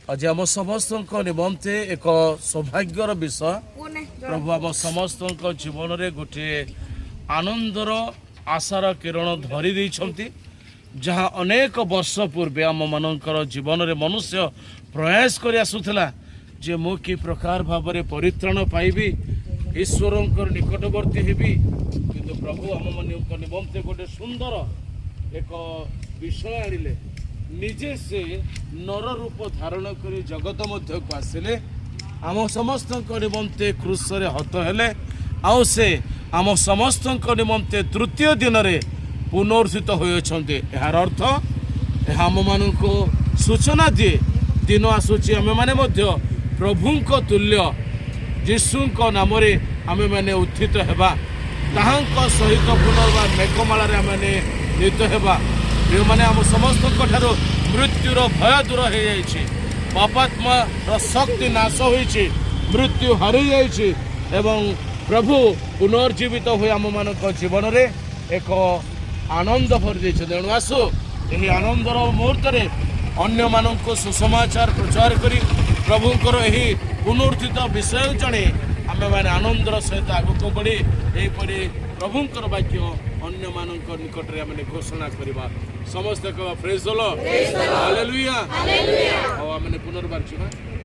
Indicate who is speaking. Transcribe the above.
Speaker 1: ଆଜି ଆମ ସମସ୍ତଙ୍କ ନିମନ୍ତେ ଏକ ସୌଭାଗ୍ୟର ବିଷୟ। ପ୍ରଭୁ ଆମ ସମସ୍ତଙ୍କ ଜୀବନରେ ଗୋଟିଏ ଆନନ୍ଦର ଆଶାର କିରଣ ଧରି ଦେଇଛନ୍ତି, ଯାହା ଅନେକ ବର୍ଷ ପୂର୍ବେ ଆମମାନଙ୍କର ଜୀବନରେ ମନୁଷ୍ୟ ପ୍ରୟାସ କରି ଆସୁଥିଲା ଯେ ମୁଁ କି ପ୍ରକାର ଭାବରେ ପରିତ୍ରାଣ ପାଇବି, ଈଶ୍ୱରଙ୍କର ନିକଟବର୍ତ୍ତୀ ହେବି। କିନ୍ତୁ ପ୍ରଭୁ ଆମମାନଙ୍କ ନିମନ୍ତେ ଗୋଟେ ସୁନ୍ଦର ଏକ ବିଷୟ ଆଣିଲେ। ନିଜେ ସେ ନର ରୂପ ଧାରଣ କରି ଜଗତ ମଧ୍ୟକୁ ଆସିଲେ, ଆମ ସମସ୍ତଙ୍କ ନିମନ୍ତେ କ୍ରୁଶରେ ହତ ହେଲେ, ଆଉ ସେ ଆମ ସମସ୍ତଙ୍କ ନିମନ୍ତେ ତୃତୀୟ ଦିନରେ ପୁନରୁତ୍ଥିତ ହୋଇଅଛନ୍ତି। ଏହାର ଅର୍ଥ, ଏହା ଆମମାନଙ୍କୁ ସୂଚନା ଦିଏ, ଦିନ ଆସୁଛି ଆମେମାନେ ମଧ୍ୟ ପ୍ରଭୁଙ୍କ ତୁଲ୍ୟ ଯୀଶୁଙ୍କ ନାମରେ ଆମେମାନେ ଉତ୍ଥିତ ହେବା। ତାହାଙ୍କ ସହିତ ପୁନର୍ବାର ମେଘମାଳାରେ ଆମେମାନେ ନୀତ ହେବା। ପ୍ରିୟମାନେ, ଆମ ସମସ୍ତଙ୍କ ଠାରୁ ମୃତ୍ୟୁର ଭୟ ଦୂର ହୋଇଯାଇଛି, ପାପାତ୍ମାର ଶକ୍ତି ନାଶ ହୋଇଛି, ମୃତ୍ୟୁ ହାରିଯାଇଛି ଏବଂ ପ୍ରଭୁ ପୁନର୍ଜୀବିତ ହୋଇ ଆମମାନଙ୍କ ଜୀବନରେ ଏକ ଆନନ୍ଦ ଭରି ଦେଇଛନ୍ତି। ତେଣୁ ଆସୁ, ଏହି ଆନନ୍ଦର ମୁହୂର୍ତ୍ତରେ ଅନ୍ୟମାନଙ୍କୁ ସୁସମାଚାର ପ୍ରଚାର କରି ପ୍ରଭୁଙ୍କର ଏହି ପୁନରୁତ୍ଥିତ ବିଷୟ ଜଣେଇ ଆମେମାନେ ଆନନ୍ଦର ସହିତ ଆଗକୁ ବଢ଼ି ଏହିପରି ପ୍ରଭୁଙ୍କର ବାକ୍ୟ ଅନ୍ୟମାନଙ୍କ ନିକଟରେ ଆମେ ଘୋଷଣା କରିବା। ସମସ୍ତେ କହିବା, ପ୍ରେଜ୍ ଦ ଲର୍ଡ, ହାଲେଲୁୟା। ଆଉ ଆମେ ପୁନର୍ବାର ଯିବା।